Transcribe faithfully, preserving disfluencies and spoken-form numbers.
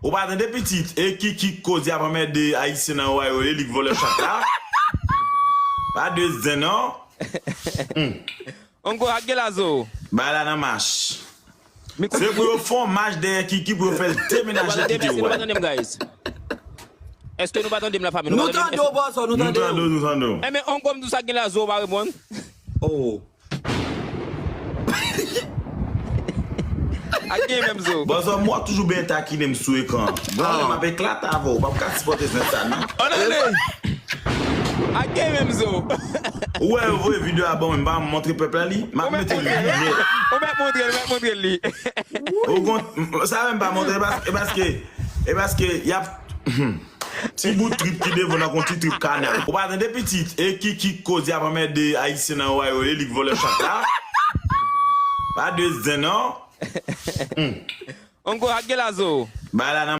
Ou pa tande pitit, e Kiki k koz y ap anmède Ayisyen nan Ohio, e li k vòlè chat la. Pa de zen non. Ongo ak gen lazo. Bay la nan mach. Se pou yo fè yon mach dèyè Kiki pou yo fè l demenaje kite Ohio. Èske nou pa tande m, lafanmi? Nou pa tande m? Nou tande w, bòs, nou tande w. Nou tande w. Enben, Ongo, m di w sa gen lazo, ou pa reponn. Oh. Ak gen menm zo. Bòs, mwen toujou byen takinen m sou ekran. Bon, m ap eklate avè w, m ap ka sipòte zen sa non. Ann ale. Ak gen menm zo. Ou wè yo voye videyo a ban mwen, m pa montre pèp la li. M ap mete li. Ou mèt montre l, ou mèt montre l li. Ou gon, sa menm pa montre, e paske, e paske, e paske y ap, ti bout trip ki devan nan kon ti trip kana. Ou pa tande pitit, e Kiki k koz y ap anmède Ayisyen nan Ohio, e li k vòlè chat la. Pa de zen non. Ongo ak gen lazo. Bay la nan